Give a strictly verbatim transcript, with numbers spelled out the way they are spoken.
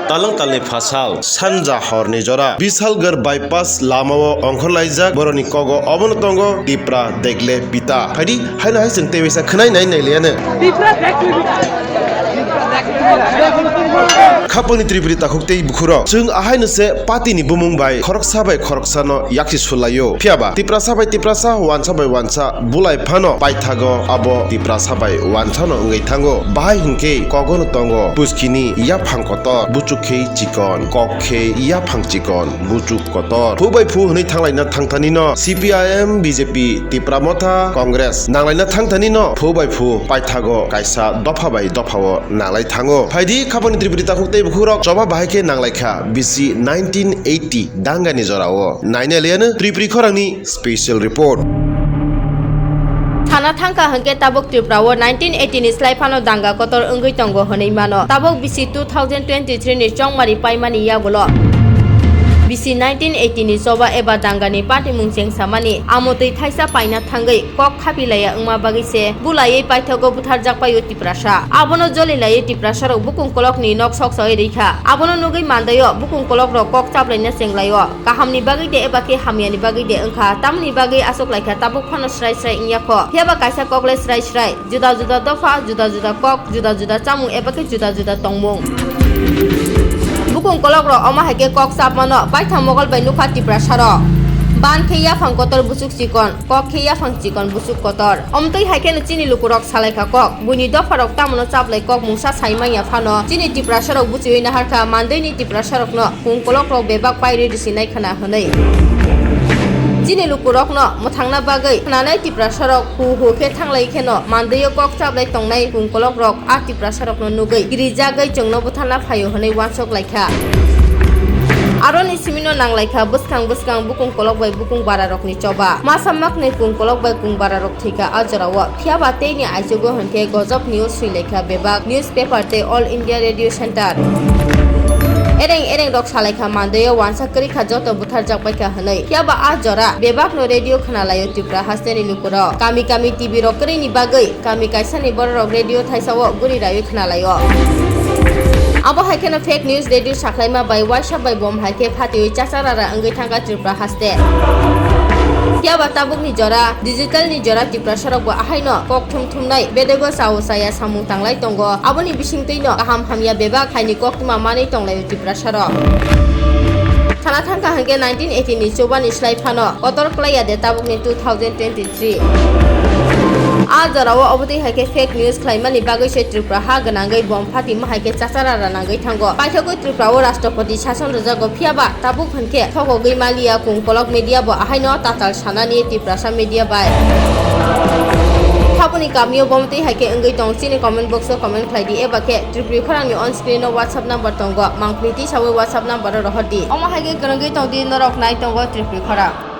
Talang talni phasal, sanja horni jora, Bisalgarh bypass lamao ongkhorlaijak boroni kogo, obono tongo Tipra Degle Pita. Phaidi, haino hai chwng tei waisa khwnai nai nai liyano. Khapangni Tripuri takhuk tei bukhurok, chwng ahaino se patini bumung bai khoroksa bai khoroksano yaksi sulaio. Phiyaba Tiprasa bai Tiprasa, wansa bai wansa bulai phano paithago abo Tiprasa bai wansano wngwi thango. Bahai hinkhe kogono tongo puskini yaphang kotor, buchuk khe chikon, kok khe yaphang chikon, buchuk kotor. Phu bai phu hwnwi thanglaina thangthanino C P I M, B J P, Tipra Motha, Congress nanglaina thangthanino phu bai phu paithago kaisa dopha bai dophao nanglai thango. Phaidi khapangni Tripuri takhuk tei bukhurok choba bahai khe nanglaikha bisi nineteen eighty dangani jorao. Naina liyano Tripuri khorangni special report. Sana thangkha hwnkhe tabuk Tripura o nineteen eighty ni slai phano danga kotor wngwi tongo hwnwi mano. Tabuk bisi two thousand twenty-three ni chongmari paimani yagulo bisi nineteen eighty ni choba eba dangani patimung chengsamani amotwi thaisa paina thangwi kok khapilaiya wngma bagwi se bulaiwi paithago butharjak paio Tiprasa. Abono jolilaiwi Tiprasarok bukung kolokni nok sok soi rikha. Abono nugwi mandaio bukung kolokrok kok chaplaina chenglaio. Kahamni bagwi de eba khe hamyani bagwi de wngkha, tamoni bagwi achuklaikha tabuk phano srai srai wngya kho. Phiyaba kaisa kokle srai srai, juda juda dopha, juda juda kok, juda juda chamung eba khe juda juda tongmung. Bukung kolokrok omo hai khe kok chapmano paithak mogol bai nukha Tiprasarok. Ban khe yaphang kotor buchuk chikon, kok khe yaphang chikon buchuk kotor. Omtwi hai kheno chini lukurok salaikha kok. Buini dopharok tamono chaplai kok mungsa sai manya phano chini Tiprasarok buchiwi naharkha, mandwini Tiprasarokno kung kolokrok bebak pairwi rwsinai khna hwnwi. Chini lukurokno mwthangna bagwi khwnanai Tiprasarok hu hu khe thanglai kheno mandwio kok chaplai tongnai kung kolokrok a Tiprasarokno nugwi kirijagwi chwngno butharna phaio hwnwi uansuk laikha. Aroni simino nanglaikha bwskang bwskang bukung kolok bai bukung bararokni choba. Masa maknwi kung kolok bai kung bararok thwikha a jorao. Phiyaba teini aichugo hwnkhe gojok news swilaikha bebak newspaper tei All India Radio Center. Ereng ereng rok salaikha mandwio uansa kwrwikha joto butharjakbaikha hwnwi. Phiyaba a jora bebakno radio khwnalaio Tripura hasteni lukurok. Kami kami T V rok kwrwini bagwi kami kaisani bororok radio thaisao guri raiwi khwnalaio. Abo hai kheno fake news radio sakhlaima bai uaisa bai bom hai khe phatiwi chacharara wngwi thangkha Tripura haste. Phiyaba tabukni jora, digital ni jora Tiprasarokbo ahaino kok thum thumnai bedego chao chaya samung tanglai tongo. Aboni bisingtwino kaham hamya bebak haini koktwma manwi tonglaio Tiprasarok. Sana thangkha hwnkhe nineteen eighty ni chobani slai phano kotor klaiya de tabukni two thousand twenty-three. A jorao obotwi hai khe fake news khlaimani bagwi se Tripura ha gwnangwi bom phatima hai khe chacharara nangwi thango. Paithakgwi Tripura o Rashtrapati sason rwjago, phiyaba tabuk hwnkhe thokogwi maliya kung kolok media bo ahaino tatal sanani Tiprasa media bai. Haboni kamio bomtwi hai khe wngwi tong, chini comment box o comment khlai di, eba khe Tripuri khorangni on screen o WhatsApp number tongo, mangpili tisawi WhatsApp number o rohor di. Omo hai khe kwrwngwi tong di norok nai tongo Tripuri khorang.